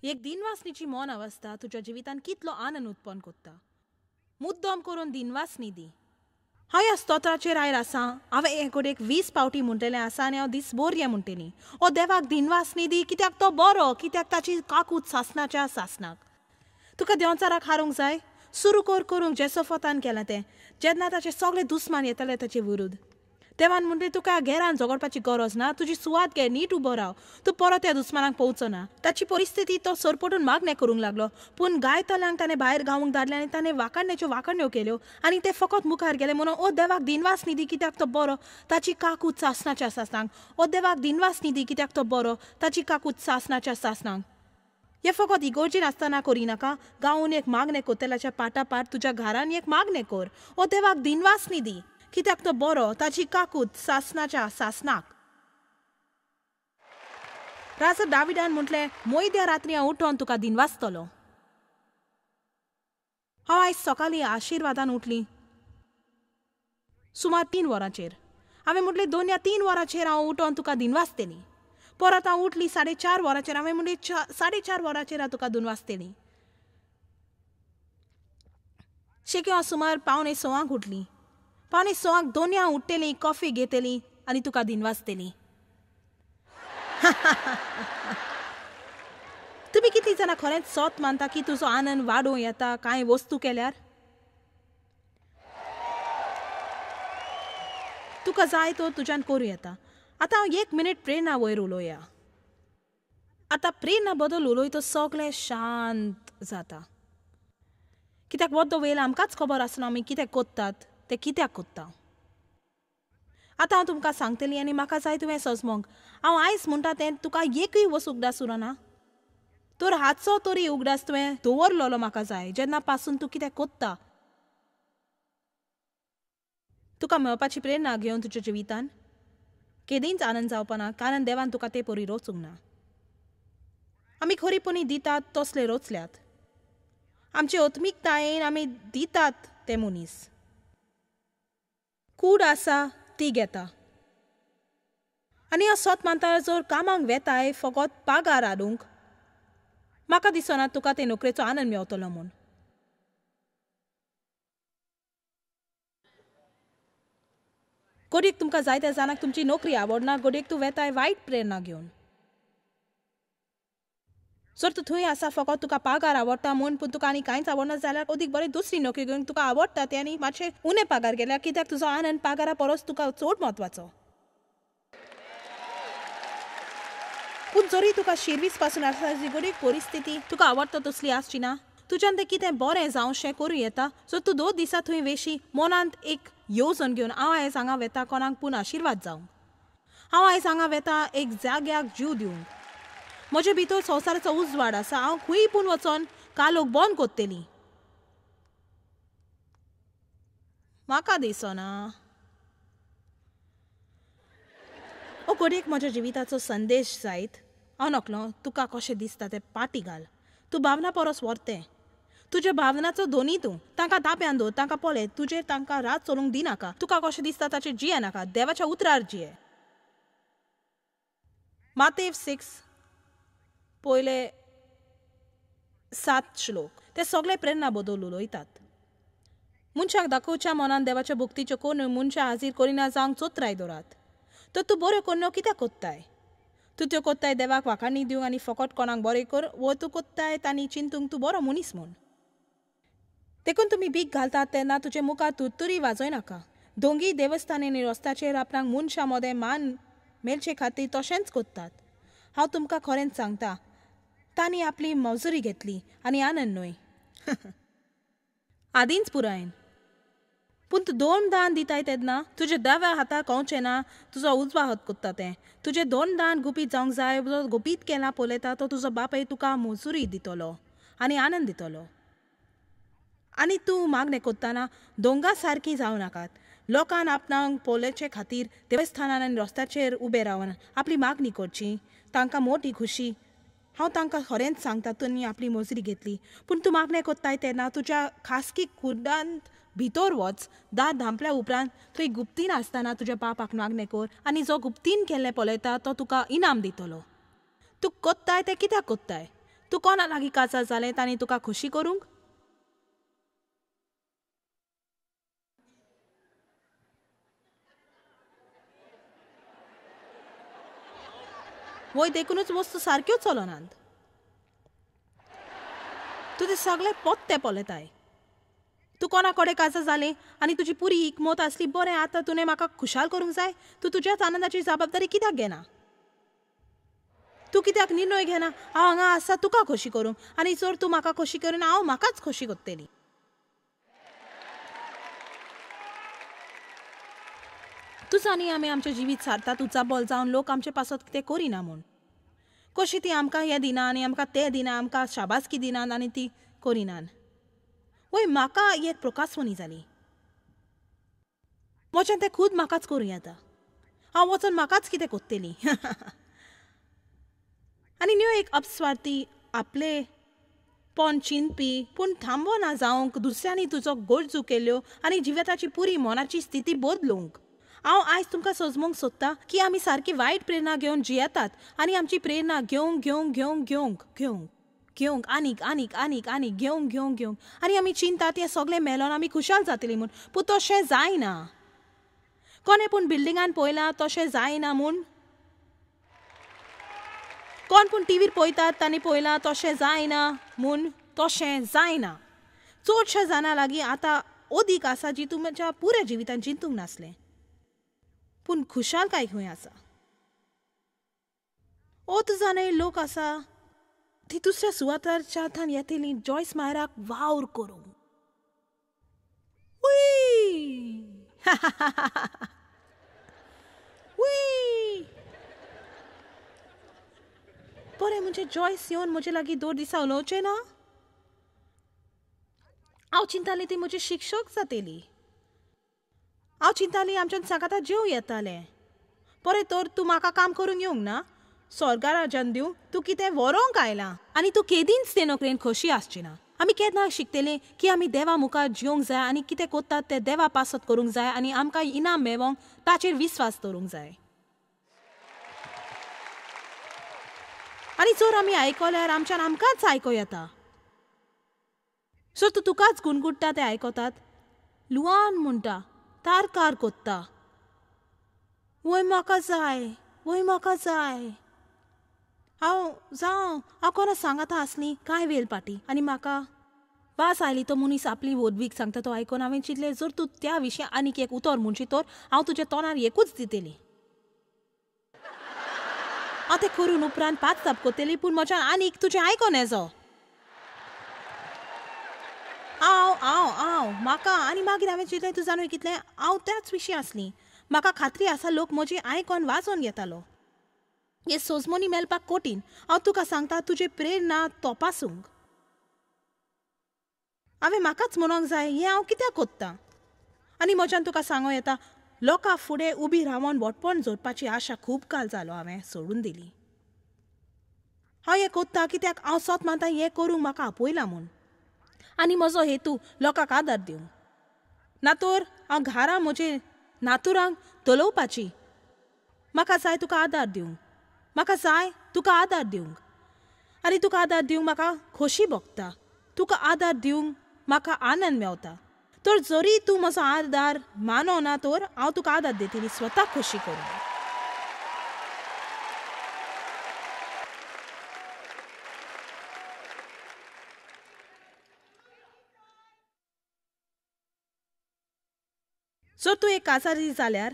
एक दिनवासनीची मौन अवस्था तुज्या जिवितान कितलो आनंद उत्पन्न करता. मुद्दम करून दिनवासनी दी. हांव ह्या स्तोत्राचेर आयर आसा. हांवें हे घडयेक 20 फावटी म्हणटलें आसा आनी हांव दीसभर हें म्हणटली. ओ देवाक दिनवासनी दी, कित्याक तो बरो, कित्याक ताची काकूत सासनाच्या सासनाक. तुका देंवचाराक हारूंक जाय. सुरू कर करूंक जेसोफतान केलें तें, जेन्ना ताचे सगळे दुस्मान येताले ताचे विरुद्ध. देवान म्हणलें तुका घेरान झगडपाची गरज ना, तुजी सुवात घे, नीट उबो राव, तूं परत त्या दुस्मानाक पोवचो ना. ताची परिस्थिती तो सरपटून मागणें करूंक लागलो, पूण गायतल्यांक ताणें भायर गावूंक धाडलें आनी ताणें वाखाणण्याच्यो वाखाण्यो केल्यो आनी ते फकत मुखार गेले. म्हणून ओ देवाक दिनवास निधी, कित्याक तो बरो, ताची काकूत सासनाच्या सासनाक. ओ देवाक दिनवास निधी, कित्याक तो बरो, ताची काकूत सासनाच्या सासनाक. हें फकत इगोर्जीन आसतना करिनाका. गावून एक मागणें कोतेलाच्या पाटापाट तुज्या घरान एक मागणें कर. ओ देवाक दिनवास निधी, कित्याक तो बरो, ताची काकूत सासनाच्या सासनाक. राजा दाविदान म्हटलें, मोयद्या रात्री हांव उठोन तुका दिनवासतलो. हांव आयज सकाळीं आशिर्वादान उठली सुमार 3 वरांचेर. हांवें म्हटलें 2 या 3 वरांचेर हांव उठोन तुका दिनवासतली. परत हांव उठली 4:30 वरांचेर. हांवें म्हटलें 4:30 वरांचेर हांव तुका दिनवासतली. शेकी हांव सुमार 5:45 उठली. 5:45 दोनया उठ्ठली, कॉफी घेतली आनी तुका दिनवासतली. तुमी कितलीं जाणां खरेंच सोत मानता की तुजो आनंद वाडोवं येता कांय वस्तू केल्यार? तुका जाय तो तुज्यान करूं येता. आतां हांव 1 मिनीट प्रेरणा वयर उलोवया. आतां प्रेरणा बदल उलयतो सगळें शांत जाता, कित्याक वद्दो वेळ आमकांच खबर आसना आमी कितें कोत्तात ते कित्याक कोत्ता. आतां हांव तुमकां सांगतली आनी म्हाका जाय तुवें सजमोंक. हांव आयज म्हणटा तें तुका एकूय वस उगडास उरना, तर हाचो तरी उगडास तुवें दवरलेलो म्हाका जाय. जेन्ना पासून तूं कितें कोत्ता, तुका मेळपाची प्रेरणा घेवन तुज्या जिवितान केदींच आनंद जावपाना, कारण देवान तुका ते परी रोचूंक ना. आमी खरीपणी दितात तसले रोचल्यात. आमचे आत्मिकतायेन आमी दितात ते मनीस. कूड आसा ती घेता आनी हांव सोत मानता जर कामाक वेताय फकत पागार हाडूंक, म्हाका दिसना तुका ते नोकरेचो आनंद मेवतलो म्हूण. घडयेक तुमकां जायत्या जाणांक तुमची नोकरी आवडना, घडयेक तूं वेताय वायट प्रेरणा घेवन. जर तूं थंय आसा फकत तुका पागार आवडटा म्हूण, पूण तुका आनी कांयच आवडना जाल्यार अदीक बरें दुसरी नोकरी घेवन तुका आवडटा तें आनी मातशें उणें पागार गेल्यार, कित्याक तुजो आनंद पागारा परस तुका चड म्हत्वाचो. पूण जरी तुका शिरवीस पासून आसा घडयेक परिस्थिती तुका आवडटा तसली आसची ना, तुज्यान तें कितें बरें जावशें करूं येता. सो तूं 2 दिसां थंय वेशी मनांत एक येवजण घेवन, हांव आयज हांगा वेता कोणाक पूण आशिर्वाद जावंक, हांव आयज हांगा वेता एक जाग्याक जीव दिवंक, म्हजे भितर संवसाराचो उजवाड आसा, हांव खंय पूण वचोन कालोक बंद कोत्तली. म्हाका दिसना ओ घडयेक म्हज्या जिविताचो संदेश जायत. हांव नकलो तुका कशें दिसता तें पाटी घाल. तूं भावना परस व्हरतें, तुज्या भावनाचो दोनी तूं तांकां ताप्यान दवर, तांकां पळय, तुजेर तांकां रात चलूंक दिनाका. तुका कशें दिसता ताचेर जिये नाका, देवाच्या उतरार जिये. मातेव 6 पयले 7 श्लोक ते सगळे प्रेरणा बदल उलयतात. मनशाक दाखोवच्या मनान देवाच्या भक्तीच्यो कोण मनशां हाजीर करिना जावंक चोत्राय दवरात. तर तूं बऱ्यो कोन्न्यो कित्याक कोत्ताय? तूं त्यो कोत्ताय देवाक वाखाणी दिवंक आनी फकत कोणाक बरें कर, वो तूं कोत्ताय तांणी चिंतूंक तूं बरो मनीस म्हूण. देखून तुमी भीक घालतात तेन्ना तुजे मुखार तुरतुरी वाजय नाका. दोंगी देवस्थानी आनी रस्त्याचेर आपणाक मनशां मदें मान मेळचे खातीर तशेंच कोत्तात. हांव तुमकां खरेंच सांगता, तांणी आपली मजुरी घेतली आनी आनंद न्हय. आदींच पुरायन. पूण तूं 2 दान दिताय तेन्ना तुजे दाव्या हाताक कवचें ना, तुजो उजवा हात कोत्ता तें. तुजें 2 दान गुपीत जावंक जाय. जो गुपीत केलां पळयता तो तुजो बापूय तुका मजुरी दितलो आनी आनंद दितलो. आनी तूं मागणें कोत्ताना दोंगा सारकी जावं नाकात. लोकान आपणाक पळोवचे खातीर देवस्थानान आनी रस्त्याचेर उबे रावन आपली मागणी करची, तांकां मोटी खुशी. हांव तांकां खरेंच सांगता, तुमी आपली मजुरी घेतली. पूण तूं मागणें कोत्ताय तेन्ना तुज्या खासगी कुडांत भितर वच, दार धांपल्या उपरांत थंय गुप्तीन आसतना तुज्या बापाक मागणें कर आनी जो गुप्तीन केल्लें पळयता तो तुका इनाम दितलो. तूं कोत्ताय तें कित्याक कोत्ताय? तूं कोणा लागीं काजार जालें तांणी तुका खोशी करूंक? वय देखूनच वस्तू सारक्यो चलनात. तूं ते सगळे पोत्ते पळयताय. तूं कोणा कडेन काजार जालें आनी तुजी पुरी इकमत आसली, बरें आतां तुवें म्हाका खुशाल करूंक जाय. तूं तुज्याच आनंदाची जबाबदारी कित्याक घेना? तूं कित्याक निर्णय घेना हांव हांगा आसा तुका खोशी करूंक, आनी जर तूं म्हाका खोशी करिना हांव म्हाकाच खोशी करतली. तुज आनी आमी आमचें जिवीत सारतात उचाबल जावन लोक आमचे पासत कितें करिना म्हूण. कशी ती आमकां हें दिना आनी आमकां तें दिना, आमकां शाबासकी दिनात आनी ती करिनात. वय म्हाका एक प्रोकासवनी जाली. म्हज्यान तें खूद म्हाकाच करूं येता. हांव वचोन म्हाकाच कितें कोत्तली. आनी न्हय एक अपस्वार्थी आपले पण चिंतपी पूण थांबो ना जावंक दुसऱ्यांनी तुजो गरजू केल्यो आनी जिविताची पुरी मनाची स्थिती बदलूंक. हांव आयज तुमकां सजमूंक सोदता की आमी सारकी वायट प्रेरणा घेवन जियेतात आनी आमची प्रेरणा घेवंक घेवंक घेवंक घेवंक घेवंक घेवंक आनीक आनीक आनीक आनीक घेवंक घेवंक घेवंक आनी आमी चिंतात हें सगळें मेलोन आमी खुशाल जातली म्हूण. पूण तशें जायना. कोणें पूण बिल्डिंगान पळयलां तशें जायना म्हूण? कोण पूण टिवीर पळयतात तांणी पळयलां तशें जायना म्हूण? तशें जायना. चडश्या जाणां लागीं आतां अदीक आसा जी तुमच्या पुऱ्या जिवितान चिंतूंक नासलें, पूण खुशालकाय खंय आसा? ओत जाणां लोक आसा ती दुसऱ्या सुवातारच्या थान येतली जॉयस मायराक वावर करूंक. बरें म्हणजे जॉयस येवन म्हजे लागीं 2 दिसां उलोवचें ना? हांव चिंतालें ती म्हजी शिक्षक जातली. हांव चिंताली आमच्यान सांगाता जेवं येतालें. बरें तर तूं म्हाका काम करूंक येवंक ना? स्वर्गा राजान दिवं तूं कितें व्हरोंक आयलां आनी तूं केदींच ते नोकरेन खोशी आसची ना. आमी केन्ना शिकतले की आमी देवा मुखार जिवंक जाय आनी कितें कोत्तात तें देवा पासत करूंक जाय आनी आमकां इनाम मेळोंक ताचेर विस्वास दवरूंक जाय. आनी जर आमी आयकल्यार आमच्यान आमकांच आयको येता. सो तूं तुकाच गुणगुट्टा तें आयकतात. लुआन म्हणटा, तारकार कोत्ता, वय म्हाका जाय, वय म्हाका जाय. हांव जावं हांव कोणा सांगाता आसली कांय वेळ पाटी आनी म्हाका वास आयली. तो मनीस आपली वोदवीक सांगता तो आयकून हांवें चिंतलें जर तूं त्या विशीं आनीक एक उतर म्हणशी तर हांव तुज्या तोंडार एकूच दितली. हांव तें करून उपरांत 5 ताप कोत्तली, पूण म्हज्यान आनीक तुजें आयकोन येजो. हांव हांव हांव म्हाका आनी मागीर हांवें चिंतलें तूं जाणून कितलें हांव त्याच विशीं आसली. म्हाका खात्री आसा लोक म्हजी आयकोन वाजोवन घेतालो. हे सोजमोनी मेळपाक कठीण. हांव तुका सांगता तुजी प्रेरणा तपासूंक. हांवें म्हाकाच म्हणूंक जाय हें हांव कित्याक कोत्तां. आनी म्हज्यान तुका सांगूं येता लोकां फुडें उबी रावन व्हडपण जोडपाची आशा खूब काल जालो हांवें सोडून दिली. हांव हें कोत्तां कित्याक हांव सोत मानता हें करूंक म्हाका आपयलां म्हूण, आनी म्हजो हेतू लोकांक आदार दिवंक. ना तर हांव घरा म्हजे नातुरांक तलोवपाची. म्हाका जाय तुका आदार दिवंक, म्हाका जाय तुका आदार दिवंक, आनी तुका आदार दिवंक म्हाका खोशी भोगता. तुका आदार दिवंक म्हाका आनंद मेवता. तर जरी तूं म्हजो आदार मानवना तर हांव तुका आदार दितली स्वताक खोशी करूंक. जर तूं एक काजारी जाल्यार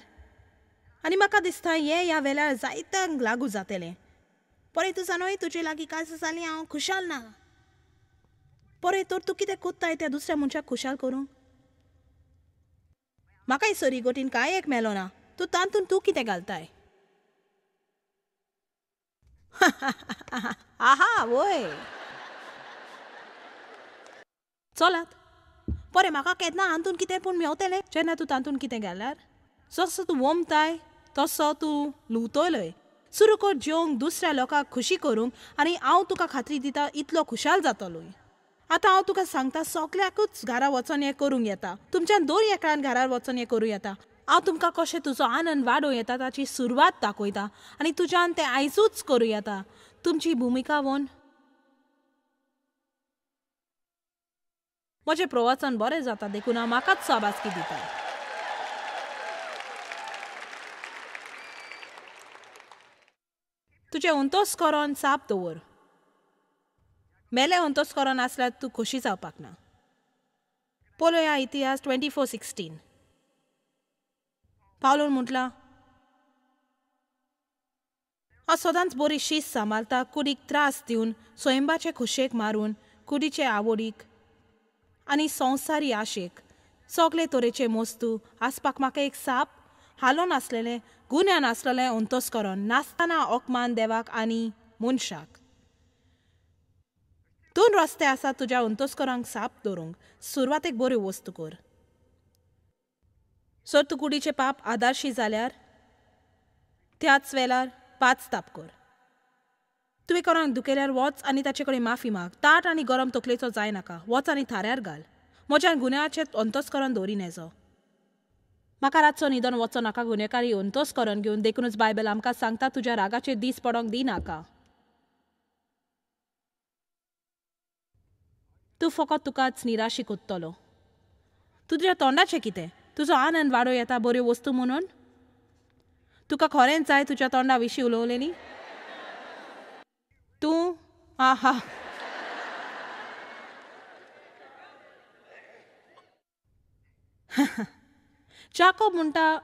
आनी म्हाका दिसता हें ह्या वेळार जायत्यांक लागू जातलें. पळय तूं जाणोय तुजे लागीं काजार जाली हांव खुशाल ना. पळय तर तूं कितें कोत्ताय त्या दुसऱ्या मनशाक खुशाल करूंक? म्हाकाय सरी गोटीन कांय एक मेलो ना. तूं तातूंत तूं कितें घालताय? आहा वय चलात. बरें म्हाका केन्ना हातून कितें पूण मेवतलें. जेन्ना तूं तातूंत कितें घाल्यार जसो तूं वोमताय तसो तूं लुवतलोय. सुरू कर जेवंक दुसऱ्या लोकांक खोशी करूंक आनी हांव तुका खात्री दिता इतलो खुशाल जातलोय. आतां हांव तुका सांगता सगल्याकूच घरा वचोन हें करूंक येता. तुमच्यान दोन एकान घरार वचोन हें करूं येता. हांव तुमकां कशें तुजो आनंद वाडोवं येता ताची सुरवात दाखयता आनी तुज्यान तें आयजूच करूं येता. तुमची भुमिका वोन म्हजें प्रवचन बरें जाता देखून हांव म्हाकाच शाबासकी दिता. तुजें अंतस्करण साप दवर. मेलें अंतस्करण आसल्यार तूं खोशी जावपाक ना. पळोवया इतिहास 24:16. पावलून म्हटलां, हांव सदांच बरी शीस सांबाळटा, कुडीक त्रास दिवन, स्वयंबाचे खोशेक मारून, कुडीचे आवडीक आनी संवसारी आशेक सगळे तरेचे मोस्तू आसपाक म्हाका एक साप हालोन नासलेलें, गुन्या नासलेलें अंतस्करण नासतना अकमान देवाक आनी मनशाक. दोन रस्ते आसात तुज्या अंतस्करांक साप दवरूंक. सुरवातेक बऱ्यो वस्तू कर. सर तूं कुडीचें पाप आदारशी जाल्यार त्याच वेळार 5 ताप कर. तुवें कोणाक दुखयल्यार वच आनी ताचे कडेन माफी माग. ताट आनी गरम तकलेचो जाय नाका. वच आनी थाऱ्यार घाल. म्हज्यान गुन्यांवाचें अंतस्करण दवरी नेजो. म्हाका रातचो न्हिदोन वचो नाका गुन्यांवकारी अंतस्करण घेवन. देखूनच बायबल आमकां सांगता, तुज्या रागाचे दीस पडोंक दी नाका. तूं फकत तुकाच निराशी कोत्तलो. तुज्या तोंडाचें कितें? तुजो आनंद वाडोवं येता बऱ्यो वस्तू म्हणून? तुका खरेंच जाय तुज्या तोंडा विशीं उलोवलेली? तूं आहा जाकोब म्हणटा,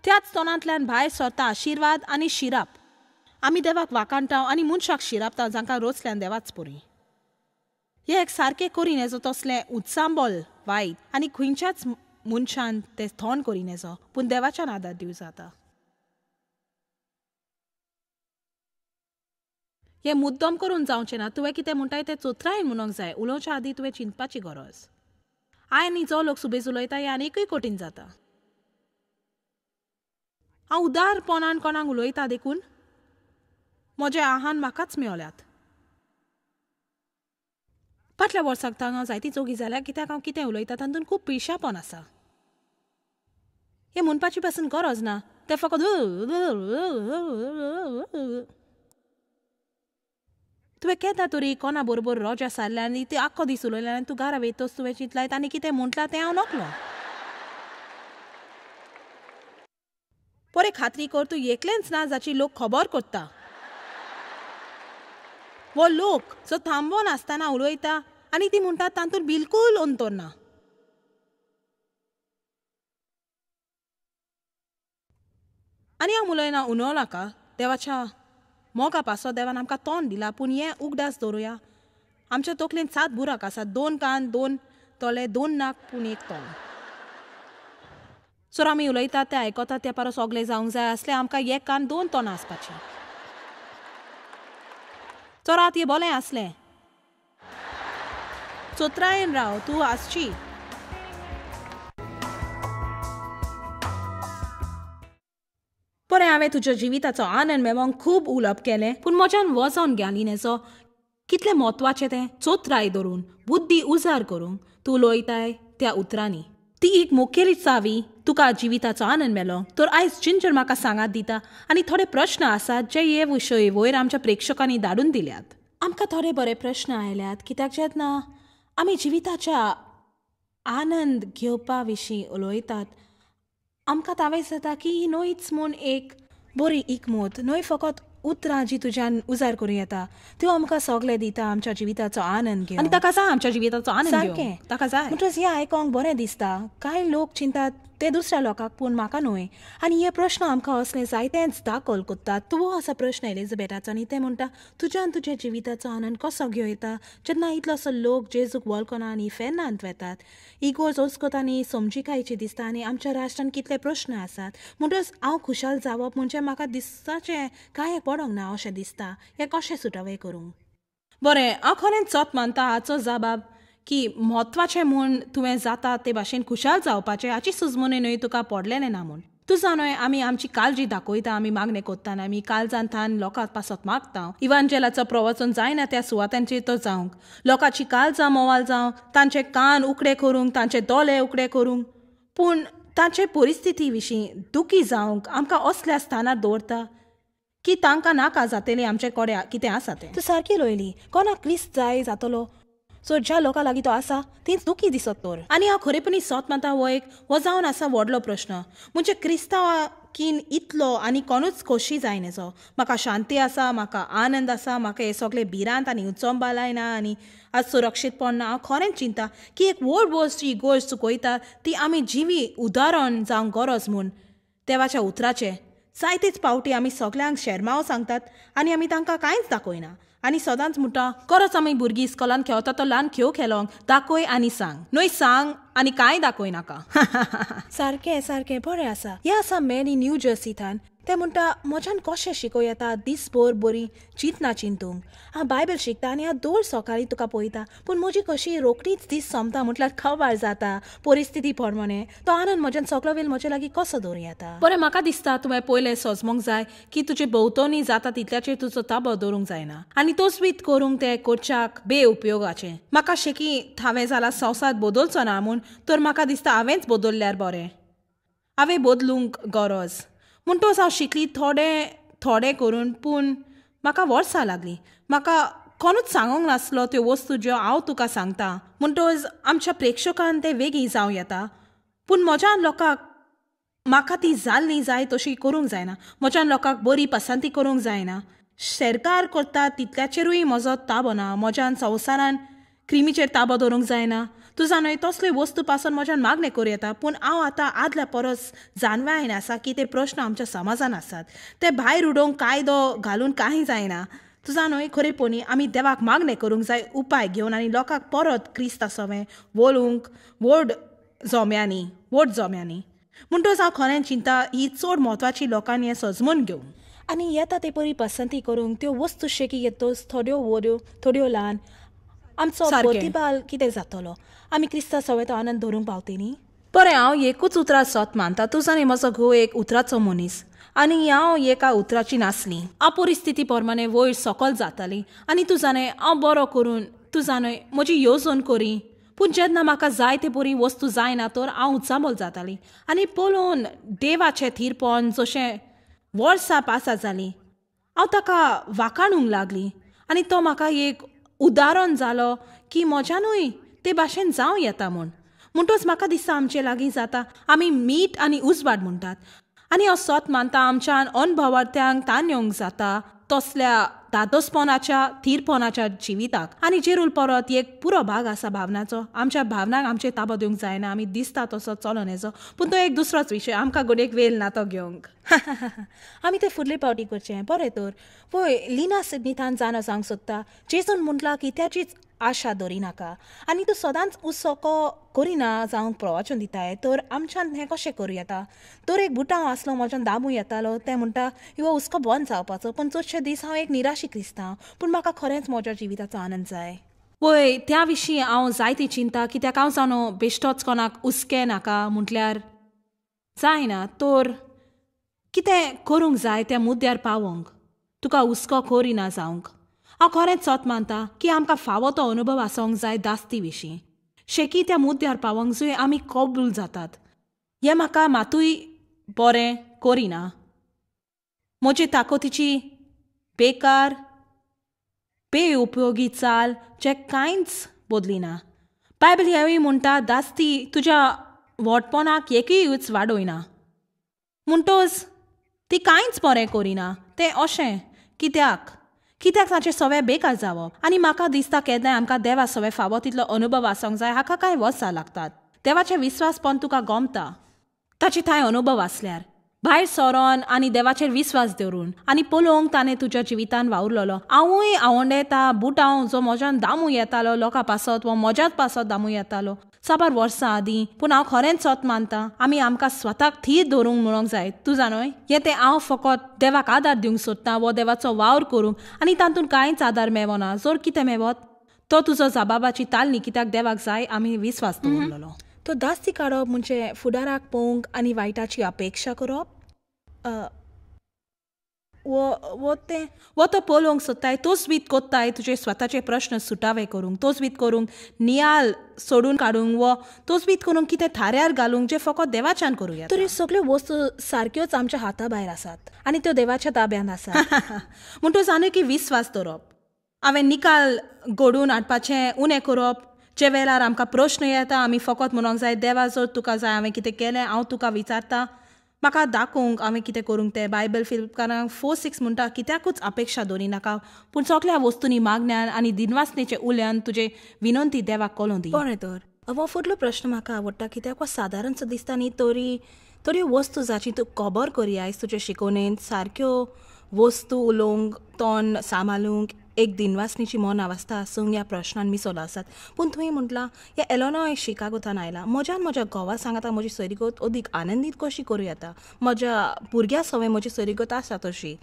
त्याच तोंडांतल्यान भायर सरता आशिर्वाद आनी शिराप. आमी देवाक वाखाणटा आनी मनशाक शिरापता जांकां रोचल्यान देवाच पुरी. हे एक सारकें करीन हेजो तसलें उत्सांबल वायट आनी खंयच्याच मनशान तें थोंड करीन हेजो, पूण देवाच्यान आदार दिवं जाता. हें मुद्दम करून जावचें ना. तुवें कितें म्हणटाय तें चोत्रायेन म्हणूंक जाय. उलोवच्या आदीं तुवें चिंतपाची गरज. I आनी जो लोक सुबेज उलयता हें आनीकूय कठीण जाता. हांव उदारपणान कोणाक उलयता देखून म्हजें आव्हान म्हाकाच मेवल्यात. फाटल्या वर्साक तांगा हांव जायती चोगी जाल्या कित्याक हांव कितें उलयता तातूंत खूब पिशापण आसा. हें म्हणपाची पासून गरज ना. तें फकत तुवें केन्ना तरी कोणा बरोबर रोजा सारल्या आनी ती आख्खो दीस उलयल्या आनी तूं घरा वयतच तुवें चिंतलाय आनी कितें म्हटलां तें हांव नकलो. परे खात्री कर तूं एकलेंच ना जाची लोक खबर कोत्ता. वो लोक जो थांबोन आसतना उलयता आनी ती म्हणटा तातूंत बिलकूल अंतर ना. आनी हांव उलयना उलोवं नाका. देवाच्या मोगा पासो देवान आमकां तोंड दिला, पूण हें उगडास दवरुया, आमच्या तकलेन 7 बुराक आसात, 2 कान, 2 तोले, 2 नाक, पूण 1 तोंड. सर आमी उलयतात तें आयकतात त्या परस सगळें जावंक जाय आसलें आमकां 1 कान 2 तोंडां आसपाचीं. चोरात हें बोलें आसलें. चोत्रायेन राव, तूं आसची. पळय हांवें तुज्या जिविताचो आनंद मेळोवंक खूब उलोवप केलें, पूण म्हज्यान वचोन गेली नेजो कितलें म्हत्वाचें तें चोत्राय धरून बुद्धी उजार करूंक तूं उलयताय त्या उतरांनी. ती एक मुखेली चावी तुका जिविताचो आनंद मेलो. तर आयज जिंजर म्हाका सांगात दिता आनी थोडे प्रश्न आसात जे हे विशय वयर आमच्या प्रेक्षकांनी धाडून दिल्यात. आमकां थोडे बरे प्रश्न आयल्यात कित्याक जेन्ना आमी जिविताच्या आनंद घेवपा विशीं उलयतात आमकां तावेस जाता की ही न्हयच म्हूण एक बरी इकमत न्हय फकत उतरां जी तुज्यान उजार करूं येता त्यो आमकां सगळें दिता आमच्या जिविताचो आनंद घेवन. आनी ताका जाय आमच्या जिविताचो आनंद सारकें ताका जाय. म्हणटच हें आयकोंक बरें दिसता. कांय लोक चिंतात ते दुसऱ्या लोकांक, पूण म्हाका न्हय. आनी हे प्रश्न आमकां असले जायतेच दाखल कोत्ता. तूं असो प्रश्न एलिझाबेथाचो आनी तें म्हणटा तुज्यान तुज्या जिविताचो आनंद कसो घेवं येता जेन्ना इतलोसो लोक जेजूक वळखना आनी फेर्नांत वेतात. इगोर्ज ओस्कोत आनी समजिकायची दिसता आनी आमच्या राष्ट्रान कितले प्रश्न आसात. म्हणटच हांव खुशाल जावप म्हणजे म्हाका दिसताचें कांय पडोंक ना अशें दिसता. हें कशें सुटावें करूंक? बरें, हांव खरेंच चोत मानता हाचो जबाब की म्हत्वाचें म्हूण तुवें जाता ते भाशेन खुशाल जावपाचें हाची सुजमणी न्हय तुका पडलेलें ना म्हूण. तुजा न्हय आमी आमची काळजी दाखयता, आमी मागणें कोत्ता आनी आमी काळजान थान लोकांक पासत मागता. इवांजेलाचो प्रवचन जायना त्या सुवातांचेर तो जावंक, लोकांची काळजां मोवाल जावंक, तांचे कान उकडे करूंक, तांचे दोळे उकडे करूंक, पूण तांचे परिस्थिती विशीं दुखी जावंक आमकां असल्या स्थानार दवरता की तांकां नाका जातलें आमचे कडेन कितें आसा तें. तूं सारकी रोयली. कोणाक क्रिस्त जाय जातलो सो ज्या लोकां लागीं तो आसा तींच दुखी दिसत तर. आनी हांव खरेपणी सोत मानता हो एक हो जावन आसा व्हडलो प्रश्न. म्हणजे क्रिस्तांव कीन इतलो आनी कोणूच खोशी जायना. म्हाका शांती आसा, म्हाका आनंद आसा, म्हाका हे सगळे भिरांत आनी उचंबा लायना आनी आज सुरक्षीतपण ना. हांव खरेंच चिंता की एक व्हड वस्त जी गोश्ट चुकयता ती आमी जिवी उदाहरण जावंक गरज म्हूण देवाच्या उतराचें. जायतेच पावटी आमी सगल्यांक शेरमांव सांगतात आनी आमी तांकां कांयच दाखयना आनी सदांच म्हणटा खरोच आमी भुरगीं इस्कोलान खेळता तो ल्हान खेळ खेळोंक दाखय आनी सांग, न्हय सांग आनी कांय दाखय नाका. सारकें सारकें बरें आसा. हें आसा मॅनी न्यू जर्सीथान. ते म्हणटा म्हज्यान कशें शिकोवं येता दीसभर बरी चिंतना चिंतूंक. हांव बायबल शिकता आनी हांव दर सकाळीं तुका पळयता, पूण म्हजी कशी रोखडीच दीस सोंपता म्हटल्यार खबर जाता परिस्थिती प्रमाणे तो आनंद म्हज्यान सगळो वेळ म्हजे लागीं कसो दवरूं येता. बरें, म्हाका दिसता तुवें पयलें सजमोंक जाय की तुजे भोंवतणी जाता तितल्याचेर तुजो ताबो दवरूंक जायना आनी तोच करूंक तें करच्याक बेउपयोगाचें. म्हाका शेकी हांवें जाल्यार संवसार बदलचो ना म्हूण, तर म्हाका दिसता हांवेंच बदलल्यार बरें, हांवें बदलूंक गरज. म्हणटोच हांव शिकली थोडें थोडें करून, पूण म्हाका वर्सां लागलीं. म्हाका कोणूच सांगूंक नासलो त्यो वस्तू ज्यो हांव तुका सांगता. म्हणटोच आमच्या प्रेक्षकान तें वेगीं जावं येता, पूण म्हज्यान लोकांक म्हाका ती जाल्ली जाय तशी करूंक जायना. म्हज्यान लोकांक बरी पसंती करूंक जायना. सरकार करता तितल्याचेरूय म्हजो ताबो ना. म्हज्यान संवसारान क्रिमीचेर ताबो दवरूंक जायना. तुजा न्हय तसल्यो वस्तू पासून म्हज्यान मागणें करूं येता, पूण हांव आतां आदल्या परस जाणवायेन आसा की ते प्रश्न आमच्या समाजान आसात, ते भायर उडोवंक कायदो घालून कांय जायना. तुजा न्हय खरेपणी आमी देवाक मागणें करूंक जाय उपाय घेवन आनी लोकांक परत क्रिस्ता सवें वळूंक व्हड जोम्यांनी व्हड जोम्यांनी. म्हणटच हांव खरें चिंता ही चड म्हत्वाची लोकांनी हें सजमून घेवंक आनी येता ते परी पसंती करूंक त्यो वस्तू शेकी घेतच थोड्यो व्हड्यो थोड्यो ल्हान आमचो प्रतिबाल कितें जातलो. आमी क्रिस्ता सवें तो आनंद धरूंक पावती न्ही. बरें, हांव एकूच उतरां सत मानता. तुजो आनी म्हजो घोव एक उतराचो मनीस आनी हांव एका उतराची नासली. हांव परिस्थिती प्रमाणे वयर सकल जाताली आनी तूं जाणें हांव बरो करून तूं जाणें म्हजी येवजण करी, पूण जेन्ना म्हाका जाय ते बरी वस्तू जायना तर हांव उचांबळ जाताली. आनी पळोवन देवाचें थीरपण जशें वर्सां पासां जालीं हांव ताका वाखाणूंक लागली आनी तो म्हाका एक उदाहरण जालो की म्हज्यानूय ते भाशेन जावं येता म्हूण. म्हणटच म्हाका दिसता आमचे लागीं जाता आमी मीठ आनी उजवाड म्हणटात आनी हांव सत मानता आमच्यान अणभवार्थ्यांक ताण येवंक जाता तसल्या धादोसपणाच्या थीरपणाच्या जिविताक. आनी जेरूल परत एक पुरो भाग आसा भावनाचो. आमच्या भावनाक आमचे ताबो दिवंक जायना, आमी दिसता तसो चलोन येचो, पूण तो एक दुसरोच विशय, आमकां घडयेक वेळ ना तो घेवंक. आमी ते फुडले पावटी करचें. बरें तर पळय लिना सिडनीथान जाणो जावंक सोदता जेजून म्हटलां की त्याचीच आशा दवरिनाका आनी तूं सदांच उसको करिना जावंक प्रवचन दिताय, तर आमच्यान हें कशें करूं येता. तर एक बुटांव आसलो म्हज्यान दामू येतालो, तें म्हणटा हो हुस्को बंद जावपाचो, पूण चडशे दीस हांव एक निराशी क्रिस्तांव, पूण म्हाका खरेंच म्हज्या जिविताचो आनंद जाय. पळय त्या विशीं हांव जायती चिंता कित्याक हांव जाणो बेश्टोच कोणाक हुस्के नाका म्हटल्यार जायना, तर कितें करूंक जाय त्या मुद्द्यार पावोंक, तुका हुस्को करिना जावंक. हांव खरेंच सत मानता की आमकां फावो तो अनुभव आसूंक जाय दास्ती विशीं, शेकी त्या मुद्द्यार पावोंक जंय आमी कबूल जातात. हें म्हाका मातूय बरें करिना. म्हजे ताकतीची बेकार बेउपयोगी चाल जे कांयच बदलिना. बायबल हेंवूय म्हणटा दास्ती तुज्या व्हडपणाक एकूच वाडयना, म्हणटच ती कांयच बरें करिना. तें अशें कित्याक कित्याक ताचें सवें बेकार जावप. आनी म्हाका दिसता केन्नाय आमकां देवा सवें फावो तितलो अनुभव आसूंक जाय. हाका कांय वर्सां लागतात. देवाचें विस्वासपण तुका गोमता ताचे थंय अनुभव आसल्यार भायर सरोन आनी देवाचेर विस्वास दवरून आनी पळोवंक ताणें तुज्या जिवितान वावुरलेलो. हांवूय आवडटा बुटांव जो म्हज्यान दामू येतालो लोकां पासत वा म्हज्याच पासत दामू येतालो साबार वर्सां आदीं, पूण हांव खरेंच सत मानता आमी आमकां स्वताक थीर दवरूंक म्हणूंक जाय. तूं जाणोय हें तें हांव फकत देवाक आदार दिवंक सोदता वो देवाचो वावर करूंक आनी तातूंत कांयच आदार मेवना. जर कितें मेवत तो तुजो जबाबाची तालनी कित्याक देवाक जाय आमी विस्वास दवरलेलो. तो दास्ती काडप म्हणजे फुडाराक पळोवंक आनी वायटाची अपेक्षा करप वो तें वो तो पळोवंक सोदताय तोच बीत कोत्ताय तुजे स्वताचे प्रश्न सुटावे करूंक, तोच बीत करूंक नियाल सोडून काडूंक वो तोच बीत करूंक कितें थाऱ्यार घालूंक जें फकत देवाच्यान करूं येता. तर ह्यो सगळ्यो वस्तू सारक्योच आमच्या हाता भायर आसात आनी त्यो देवाच्या ताब्यांत आसात. म्हणटच आनी की विस्वास दवरप हांवें निकाल घडोवन हाडपाचें उणें करप. जे वेळार आमकां प्रश्न येता आमी फकत म्हणूंक जाय, देवा जर तुका जाय हांवें कितें केलें, हांव तुका विचारता, म्हाका दाखोवंक हांवें कितें करूंक तें. बायबल फिलिपकारांक 4:6 म्हणटा, कित्याकूच अपेक्षा दवरी नाका, पूण सगळ्या वस्तूंनी मागण्यान आनी दिनवासनेचे उल्यान तुजे विनंती देवाक कळोवन दी. बरें, तर हो फुडलो प्रश्न म्हाका आवडटा, कित्याक हो सादारणसो दिसता न्ही, तरी तरी वस्तू जाची तूं खबर करी आयज तुजे शिकोवणेंत सारक्यो वस्तू उलोवंक, तोंड सांबाळूंक, एक दिनवासनीची मन अवस्था आसूंक ह्या प्रश्नान मिसोलो आसात. पूण तुवें म्हटलां ह्या एलोनॉय शिकागोतान आयला, म्हज्यान म्हज्या घोवा सांगाता म्हजी सोयरीगत अदीक आनंदीत कशी करूं येता, म्हज्या भुरग्यां सवय म्हजी सोयरीगत आसा तशी.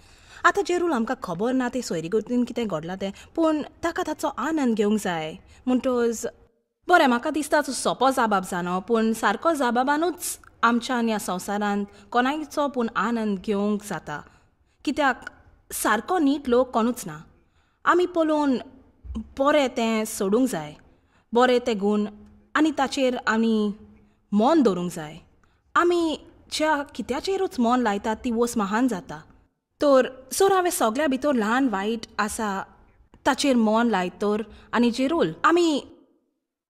आतां जे रूल आमकां खबर ना ते सोयरीगतीन कितें घडलां तें, पूण ताका ताचो आनंद घेवंक जाय. म्हणटच बरें, म्हाका दिसता तूं सोंपो जाबाब जाणो, पूण सारको जाबाबानूच आमच्यान ह्या संवसारांत कोणायचो पूण आनंद घेवंक जाता, कित्याक सारको नीट लोक कोणूच ना. आमी पळोवन बरें तें सोडूंक जाय, बरें तें गूण, आनी ताचेर आमी मन दवरूंक जाय. आमी ज्या कित्याचेरूच मन लायतात ती वस्त महान जाता. तर सर हांवें सगळ्या भितर ल्हान वायट आसा ताचेर मन लायत तर, आनी जेरूल आमी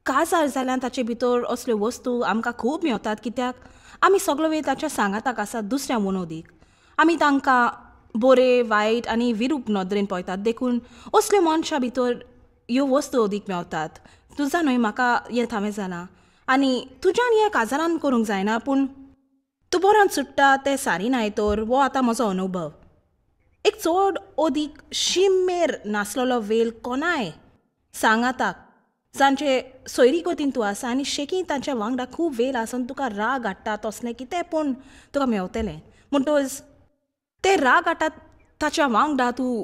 काजार जाल्यार ताचे भितर असल्यो वस्तू आमकां खूब मेवतात, कित्याक आमी सगळो वेळ ताच्या सांगाताक आसा दुसऱ्या मनोदीक. आमी तांकां बरे वायट आनी विरूप नदरेन पळयतात, देखून असल्यो मनशां भितर ह्यो वस्तू अदीक मेवतात. तुजा न्हय म्हाका हें थावें जालां, आनी तुज्यान हें काजारान करूंक जायना, पूण तूं बरोवन सुट्टा तें सारी नाय तर हो आतां म्हजो अनुभव. एक चड अदीक शिमेर नासलेलो वेल कोणाय सांगाताक जांचे सोयरी गतीन तूं आसा आनी शेकी तांच्या वांगडा खूब वेल आसून तुका राग हाडटा तसलें कितें पूण तुका मेवतलें. म्हणटच ते राग हाडटा ताच्या वांगडा तूं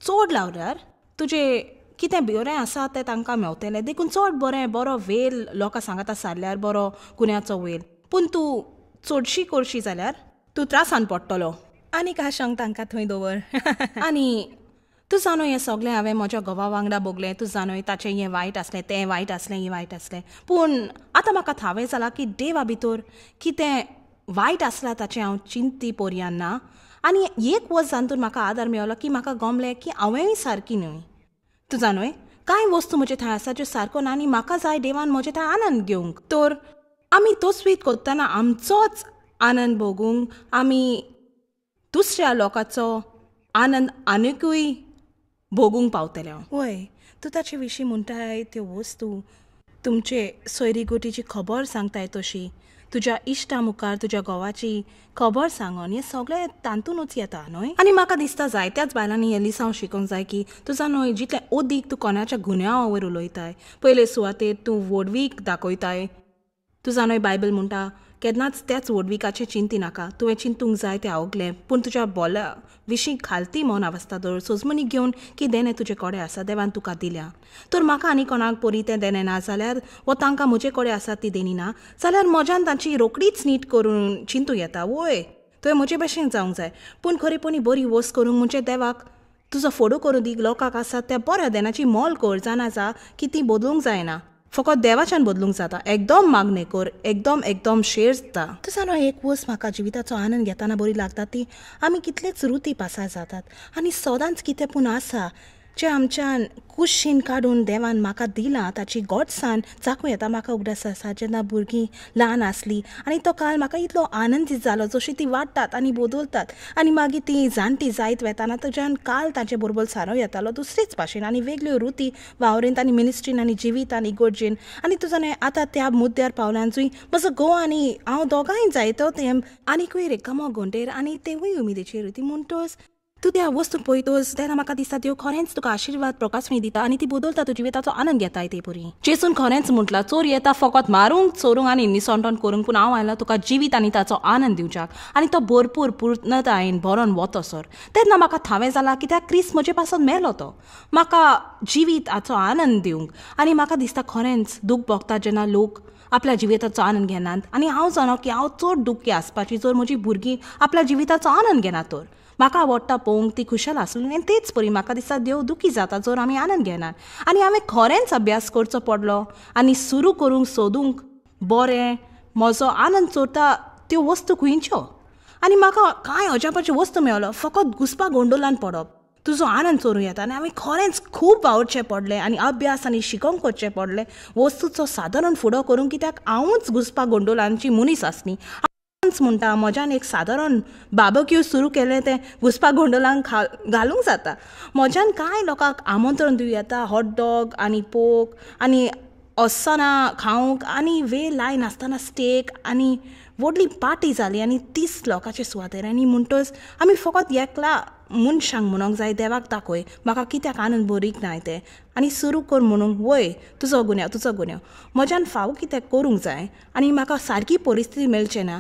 चड लावल्यार तुजें कितें बरें आसा तें तांकां मेवतलें. देखून चड बरें बरो वेल लोकां सांगाता सारल्यार बरो गुन्याचो वेल, पूण तूं चडशी करशी जाल्यार तूं त्रासान पडटलो. आनी काशांक तांकां थंय दवर. आनी तूं जाणो हें सगळें हांवें म्हज्या घोवा वांगडा भोगलें, तूं जाणो ताचें हें वायट आसलें, तें वायट आसलें, हें वायट आसलें, पूण आतां म्हाका थावें जालां की देवा भितर कितें वायट आसलां ताचें हांव चिंती पोरयान ना. आनी एक वस्त जातून म्हाका आदार मेळलो की म्हाका गमलें की हांवेंय सारकी न्हय. तूं जाणोय कांय वस्तू म्हजे थंय आसा ज्यो सारको ना आनी म्हाका जाय देवान म्हजे थंय आनंद घेवंक. तर आमी तोच करतना आमचोच आनंद भोगूंक आमी दुसऱ्या लोकांचो आनंद आनिकूय भोगूंक पावतलें. वय, तूं ताचे विशीं म्हणटाय त्यो वस्तू तुमचे सोयरीगोटीची खबर सांगताय तशी तुज्या इश्टा मुखार तुज्या घोवाची खबर सांगून हें सगळें तातूंतच येता न्हय. आनी म्हाका दिसता जायत्याच बायलांनी हें लिसांव शिकोवंक जाय की तुजा न्हय जितलें अदीक तूं कोणाच्या गुन्यांवा वयर उलयताय, पयले सुवातेर तूं व्हडवीक दाखयताय. तुजा न्हय बायबल म्हणटा केन्नाच त्याच व्हडविकाचें चिंती नाका, तुवें चिंतूंक जाय तें आवगलें, पूण तुज्या बोला विशीं खालती मन अवस्था दवर, सोजमणी घेवन की देणें तुजे कडेन आसा, देवान तुका दिल्या. तर म्हाका आनी कोणाक परी तें देणें ना जाल्यार वो तांकां म्हजे कडेन आसा ती देणी ना जाल्यार म्हज्यान तांची रोखडीच नीट करून चिंतूं येता. वय, तुवें म्हजे भशेन जावंक जाय, पूण खरेपणी बरी वस्त करूंक म्हणजे देवाक तुजो फोडो करूं दी. लोकांक आसा त्या बऱ्या देण्याची मोल कर, जाणा जा की ती बदलूंक जायना, फकत देवाच्यान बदलूंक जाता. एकदम मागणें कर, एकदम एकदम शेर जाता. तुजा न्हय एक वस्त म्हाका जिविताचो आनंद घेतना बरी लागता ती आमी कितलेच रुती पासार जातात आनी सदांच कितें पूण आसा जें आमच्यान कुशीन काडून देवान म्हाका दिलां ताची गोडसाण चाकूं येता. म्हाका उगडास आसा जेन्ना भुरगीं ल्हान आसलीं आनी तो काल म्हाका इतलो आनंदीत जालो, जशी ती वाडटात आनी बदलतात आनी मागीर ती जाणटी जायत वेताना तुज्यान काल तांचे बरोबर सारो येतालो दुसरेच भाशेन आनी वेगळ्यो रुती वावरेंत आनी मिनिस्ट्रीन आनी जिवीत आनी इगर्जेन. आनी तुजो न्हय आतां त्या मुद्द्यार पावल्यान जंय म्हजो घोव आनी हांव दोगांय जायतो तें आनीकूय रिकामो घोंटेर आनी तेवूय उमेदीची रुती. म्हणटच तूं त्या वस्तू पळयतच तेन्ना म्हाका दिसता देव खरेंच तुका आशिर्वाद प्रकाशणी दिता आनी ती बदलता तुजी जिविताचो आनंद घेताय ते परी. जेसून खरेंच म्हटलां चोर येता फकत मारूंक, चोरूंक आनी निसंटण करूंक, पूण हांव आयला तुका जिवीत आनी ताचो आनंद दिवच्याक आनी तो भरपूर पूर्णतायेन भरोन वतसर. तेन्ना म्हाका थावें जालां कित्याक क्रिस्त म्हजे पासून मेलो तो म्हाका जिवीताचो आनंद दिवंक. आनी म्हाका दिसता खरेंच दूख भोगता जेन्ना लोक आपल्या जिविताचो आनंद घेनात आनी हांव जाणा की हांव चड दुख्खी आसपाची जर म्हजी भुरगीं आपल्या जिविताचो आनंद घेना तर. म्हाका आवडटा पळोवंक ती खुशाल आसली आनी तेच परी म्हाका दिसता देव दुखी जाता जर आमी आनंद घेनात. आनी हांवें खरेंच अभ्यास करचो पडलो आनी सुरू करूंक सोदूंक बरें म्हजो आनंद चोरता त्यो वस्तू खंयच्यो. आनी म्हाका कांय अजापाच्यो वस्तू मेळ्ळो, फकत घुसपा गोंडोलान पडप. तुजो आनंद चोरूं येता. आनी आमी खरेंच खूब वावुरचें पडलें आनी अभ्यास आनी शिकोवंक करचें पडलें वस्तूचो सादारण फुडो करूंक, कित्याक हांवूच घुसपा गोंडोलांची मनीस आसली. हांवूच म्हणटा म्हज्यान एक सादारण बाबक्यू सुरू केलें तें घुसपा गोंडोलांक घालूंक जाता. म्हज्यान कांय लोकांक आमंत्रण दिवं येता हॉट डॉग आनी पोक आनी असना खावंक आनी वेळ लायनासतना स्टेक आनी व्हडली पार्टी जाली आनी 30 लोकांचे सुवातेर. आनी म्हणटच आमी फकत एकला मनशांक म्हणूंक जाय देवाक दाखय म्हाका कित्याक आनंद भरीक नाय तें, आनी सुरू कर म्हणूंक वय तुजो गुन्यांव तुजो गुन्यांव. म्हज्यान फावो कितें करूंक जाय आनी म्हाका सारकी परिस्थिती मेळची ना,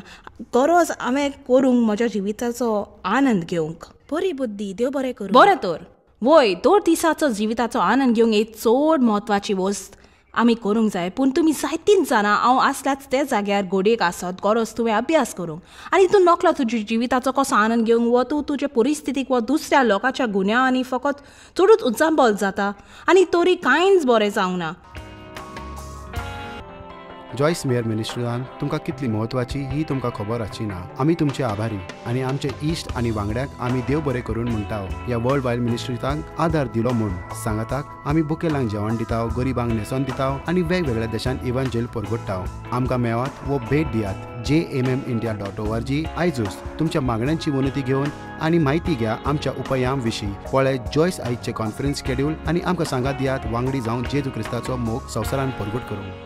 गरज हांवें करूंक म्हज्या जिविताचो आनंद घेवंक. बरी बुद्धी, देव बरें करूं. बरें तर वय 2 दिसाचो जिविताचो आनंद घेवंक एक चड म्हत्वाची वस्त आमी करूंक जाय. पूण तुमी जायतींच जाणां हांव आसल्याच त्या जाग्यार घोडयेक आसत गरज तुवें अभ्यास करूंक आनी तूं नकलो तुज्या जिविताचो कसो आनंद घेवंक वो तूं तुजे परिस्थितीक वो दुसऱ्या लोकांच्या गुन्यांवांनी फकत चडूच उचांबळ जाता आनी तरी कांयच बरें जावंक ना. जॉयस मेयर मिनिस्ट्रीन तुमकां कितली म्हत्वाची ही तुमकां खबर आसची ना. आमी तुमचे आभारी आनी आमचे इश्ट आनी वांगड्यांक आमी देव बरें करून म्हणटा ह्या वर्ल्ड वायड मिनिस्ट्रींक आदार दिलो म्हूण. सांगाताक आमी बुकेलांक जेवण दिता, गरिबांक न्हेसोन दिता आनी वेगवेगळ्या देशांत इव्हांजेल परगट्टा. आमकां मेळात वो भेट दियात jmmindia.org. आयजूच तुमच्या मागण्यांची विनंती घेवन आनी म्हायती घ्या आमच्या उपायां विशीं. पळय जॉयस आयजचे कॉन्फरन्स शेड्यूल आनी आमकां सांगात दियात वांगडी जावन जेजू क्रिस्ताचो मोग संवसारान परगट करूंक.